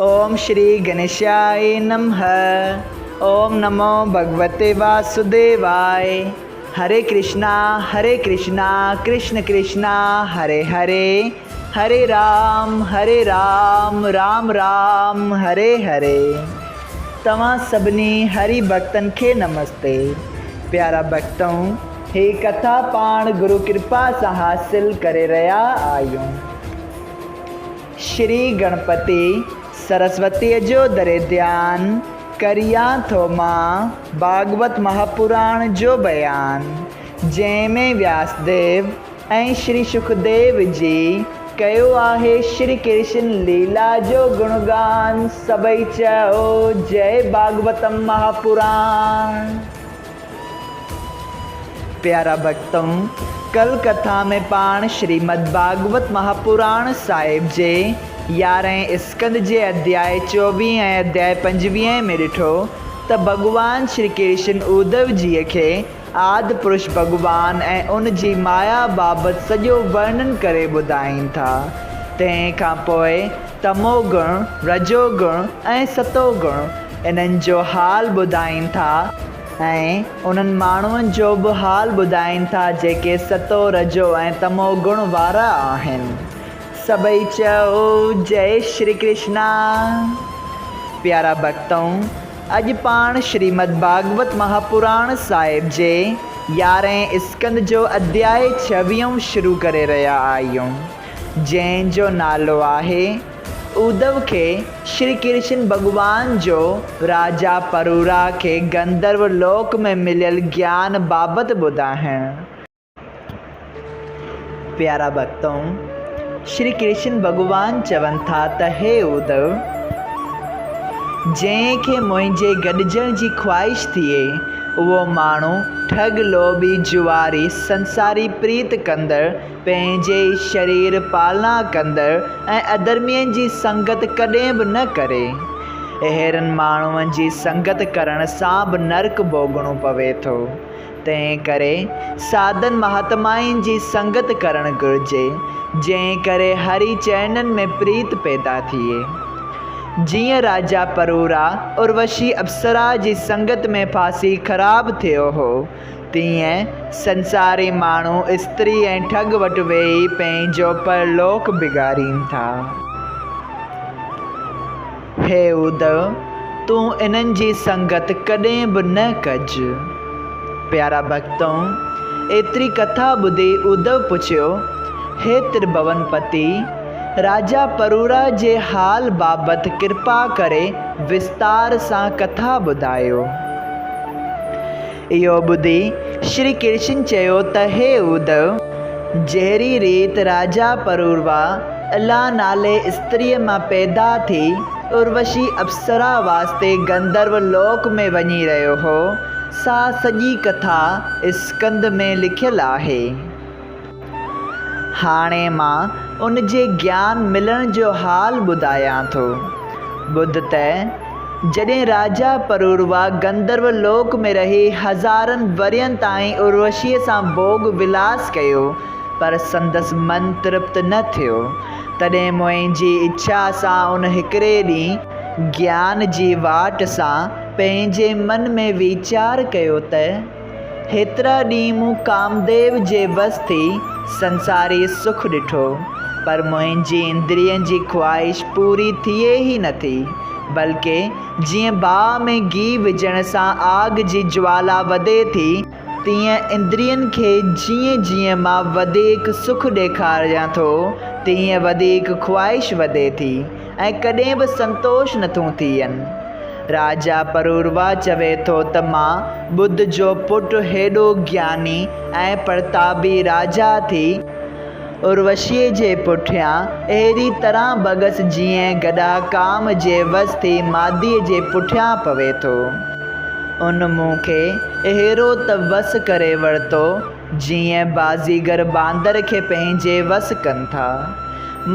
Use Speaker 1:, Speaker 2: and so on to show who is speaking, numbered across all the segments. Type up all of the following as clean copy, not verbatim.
Speaker 1: اوم شري گنيشاء نمه اوم نمو ڀڳوتي واسوديواء هري ڪرشنا هري ڪرشنا ڪرشن ڪرشنا هري هري هري رام هري رام رام رام هري هري توهان سڀني هري ڀڳتن کي نمستي پيارا ڀڳتؤ هي ڪٿا پاڻ گرو ڪرپا سان حاصل ڪري رهيا آهيون. شري گڻپتي سرسوتيء جو دري ڌيان ڪريان ٿو مان ڀاڳوت مهاپراڻ جو بيان، جنهن ۾ وياسديو ۽ شري شڪديو جي ڪيو آهي شري ڪرشن ليلا جو گڻگان، سڀئي چئو جئي ڀاڳوتم مهاپراڻ. پيارا ڀڳتؤ! ڪل ڪٿا ۾ پاڻ شريمد ڀاڳوت مهاپراڻ صاحب جي يارهين اسڪنڌ جي اڌياء چوويهين ۽ اڌياء پنجويهين ۾ ڏٺو ته ڀڳوان شري ڪرشن اڌو جيء کي آد پرش ڀڳوان ۽ ان جي مايا بابت سڄو ورڻن ڪري ٻڌائين ٿا. تنهن کان پوء تمو گڻ، رجو گڻ ۽ ستو گڻ انهن جو حال ٻڌائين ٿا ۽ انهن ماڻهن جو به حال ٻڌائين ٿا جيڪي ستو، رجو ۽ تمو گڻ وارا آهن. سڀئي چئو جئي شري ڪرشنا. پيارا ڀڳتؤ! اڄ پاڻ شريمد ڀاڳوت مهاپراڻ صاحب جي يارهين اسڪنڌ جو اڌياء ڇويهون شروع ڪري رهيا آهيون، جنهن جو نالو آهي. اڌو کي شري ڪرشن ڀڳوان جو راجا پرورا کي گنڌرو لوڪ ۾ مليل گيان بابت ٻڌائڻ. پيارا ڀڳتؤ! شري ڪرشن ڀڳوان چون ٿا ته هي اڌو! جنهن کي منهنجي گڏجڻ جي خواهش ٿئي، اهو ماڻهو ٺڳ، لوڀي، جواري، سنساري پريت ڪندڙ، پنهنجي ئي شرير پالنا ڪندڙ ۽ اڌرمين جي سنگت ڪڏهن به نه ڪري. اهڙن ماڻهن جي سنگت ڪرڻ سان به نرڪ ڀوڳڻو پوي ٿو. تنهن ڪري ساڌن مهاتمائن جي سنگت ڪرڻ گهرجي، جنهن ڪري هري چرڻن ۾ پريت پيدا ٿئي. جيئن راجا پرورا اروشي اپسرا جي سنگت ۾ ڦاسي خراب ٿيو هو، تيئن سنساري ماڻهو استري ۽ ٺڳ وٽ ويهي پنهنجو پرلوڪ بگاڙين ٿا. هي اڌو! تون انهن جي سنگت ڪڏهن به نه ڪج. پيارا ڀڳتؤ! ايتري ڪٿا ٻڌي اڌو پڇيو، هي ترڀون پتي! راجا پرورا جي حال بابت ڪرپا ڪري وستار سان ڪٿا ٻڌايو. اهو ٻڌي شري ڪرشن چيو ته هي اڌو! جهڙي ريت راجا پروروا الا نالي استريء مان پيدا ٿي اروشي اپسرا واسطي گنڌرو لوڪ ۾ وڃي رهيو هو، سا سڄي ڪٿا اسڪنڌ ۾ لکيل آهي. هاڻي مان ان جي گيان ملڻ جو حال ٻڌايان ٿو. ٻڌ ته، جڏهن راجا پروروا گنڌرو لوڪ ۾ رهي هزارن ورهين تائين اروشيء سان ڀوڳ ولاس ڪيو، پر سندس من ترپت نه ٿيو، تڏهن منهنجي اڇا سان ان هڪڙي ڏينهن گيان جي واٽ سان پنهنجي من ۾ ويچار ڪيو ته. هيترا ڏينهن مون ڪامديو جي وس ٿي سنساري سک ڏٺو، پر منهنجي اندرين جي خواهش پوري ٿئي ئي نٿي، بلڪه جيئن باهه ۾ گيهه وجهڻ سان آگ جي جوالا وڌي ٿي، تيئن اندرين کي جيئن جيئن مان وڌيڪ سک ڏيکاريان ٿو، تيئن وڌيڪ خواهش وڌي ٿي. ۽ ڪڏهن به سنتوش نٿون ٿين. راجا پروروا چوي ٿو ته مان ٻڌ جو پٽ هيڏو گياني ۽ پرتابي راجا ٿي اروشيء جي پٺيان اهڙي طرح ڀڳس جيئن گڏهه ڪام جي وس ٿي ماديء جي پٺيان پوي ٿو. ان مون کي اهڙو ته وس ڪري ورتو جيئن بازيگر باندر کي پنهنجي وس ڪن ٿا.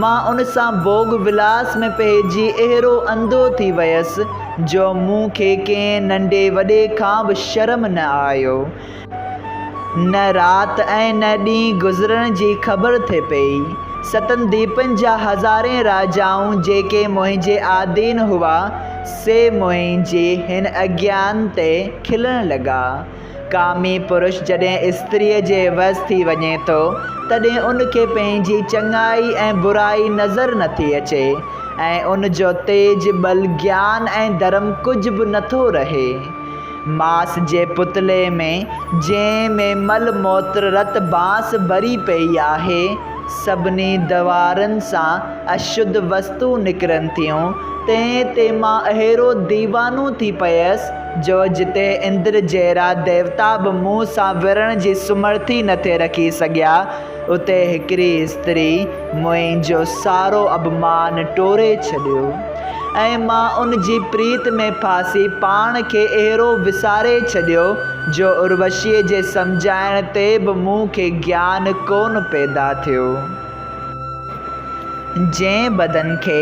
Speaker 1: مان ان سان ڀوڳ ولاس ۾ پئجي اهڙو انڌو ٿي ويس جو مون کي ڪنهن ننڍي وڏي کان به شرم نه آيو. نه رات ۽ نه ڏينهن گذرڻ جي خبر ٿي پيئي. ستن ديپن جا هزارين راجائون جيڪي منهنجي آڌين هئا، سي منهنجي هن اگيان تي کلڻ لڳا. ڪامي پرش جڏهن استريء جي وس ٿي وڃي ٿو، تڏهن ان کي پنهنجي چڱائي ۽ برائي نظر نٿي اچي ۽ ان جو تيج، ٻل، گيان ۽ ڌرم ڪجهه به نٿو رهي. ماس جي پتلي ۾، جنهن ۾ مل موتر رت بانس ڀري پيئي آهي، سڀني دوارن سان اشڌ وستو نڪرن ٿيون، تنهن تي مان اهڙو ديوانو ٿي پيس، جو جتي اندر جهڙا ديوتا به مون سان وڙهڻ جي سمرٿي نه ٿي رکي سگهيا، اتي هڪڙي استري منهنجو سارو اڀمان ٽوڙي ڇڏيو ۽ مان ان جي پريت ۾ ڦاسي پاڻ کي اهڙو وساري ڇڏيو، جو اروشيء جي سمجهائڻ تي به مون کي گيان ڪونه پيدا ٿيو. جنهن بدن کي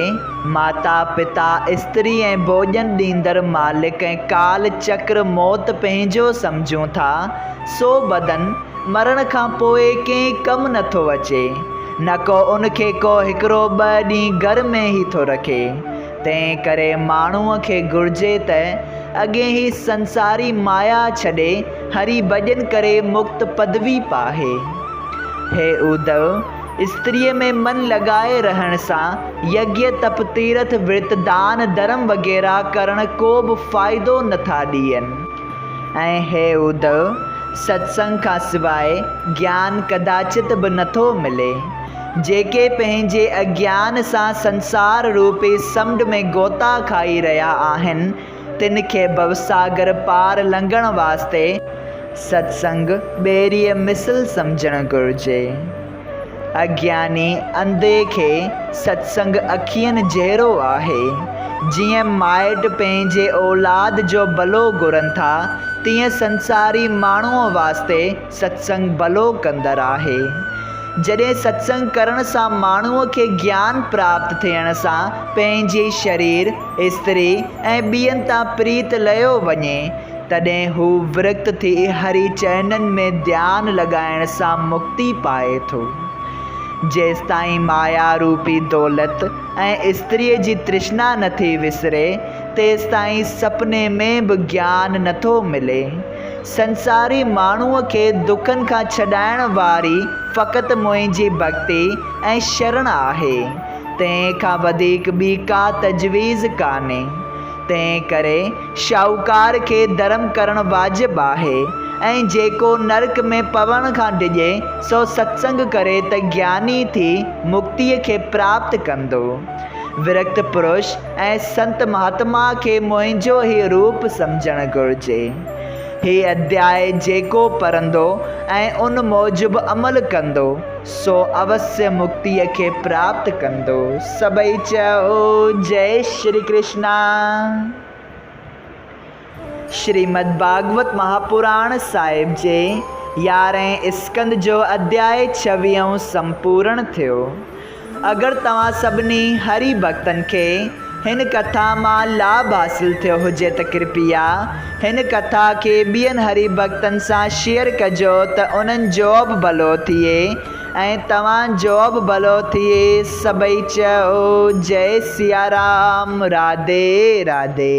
Speaker 1: ماتا، پتا، استري ۽ ڀوڄن ڏيندڙ مالڪ ۽ ڪال چڪر موت پنهنجو سمجهون ٿا، سو بدن مرڻ کان پوء ڪنهن ڪم نه ٿو اچي، نه ڪو ان کي ڪو هڪڙو ٻه ڏينهن گهر ۾ ئي ٿو رکي. تنهن ڪري ماڻهوء کي گهرجي ته اڳي هي سنساري مايا ڇڏي هري ڀڄن ڪري مڪت پدوي پاهي. هي اودو! استريء ۾ من لڳائي رهڻ سان يگيه، تپ، تيرٿ، ورت، دان، ڌرم وغيره ڪرڻ ڪو به فائدو نه ٿا ڏين. ۽ هي اودو! ستسنگ کان سواء گيان ڪداچت به نه ٿو ملي. جيڪي پنهنجي اگيان سان سنسار روپي سمنڊ ۾ غوطا کائي رهيا آهن، تن کي ڀوساگر پار لنگهڻ واسطي ستسنگ ٻيڙيء مثل سمجهڻ گهرجي. اگياني انڌي کي ستسنگ اکين جهڙو آهي. جيئن مائٽ پنهنجي اولاد جو ڀلو گهرن ٿا، تيئن سنساري ماڻهوء واسطي ستسنگ ڀلو ڪندڙ آهي. جڏهن ستسنگ ڪرڻ سان ماڻهوء کي گيان پراپت ٿيڻ سان پنهنجي شرير، استري ۽ ٻين تان پريت لهيو وڃي، تڏهن هو ورڪت ٿي هري چرنن ۾ ڌيان لڳائڻ سان مڪتي پائي ٿو. جيستائين مايا روپي دولت ۽ استريء جي ترشنا نٿي وسري، تيستائين سپني ۾ به گيان نٿو ملي. سنساري ماڻهوء کي دکن کان ڇڏائڻ واري فقط منهنجي ڀڳتي ۽ شرڻ آهي. تنهن کان وڌيڪ ٻي ڪا تجويز ڪانهي. تنهن ڪري شاهوڪار کي ڌرم ڪرڻ واجب آهي ۽ جيڪو نرڪ ۾ پوڻ کان ڊڄي سو ستسنگ ڪري ته گياني ٿي مڪتيء کي پراپت ڪندو. ورڪت پرش ۽ سنت مهاتما کي منهنجو هي روپ سمجهڻ گهرجي. هي اڌياء جيڪو پڙهندو ۽ ان موجب عمل ڪندو، سو اوسيه مڪتيء کي پراپت ڪندو. سڀئي چئو، جئي شري ڪرشنا. شريمد ڀاڳوت مهاپراڻ صاحب جي يارهين اسڪنڌ جو اڌياء ڇويهون سمپورڻ ٿيو. اگر توهان سڀني هري ڀڳتن کي هن ڪٿا مان لاڀ حاصل ٿيو هجي ته ڪرپيا هن ڪٿا کي ٻين هري ڀڳتن سان شيئر ڪجو ته انهن جو به ڀلو ٿئي ۽ توهان جو به ڀلو ٿئي سڀئي چئو جئي سيارام راڌي راڌي.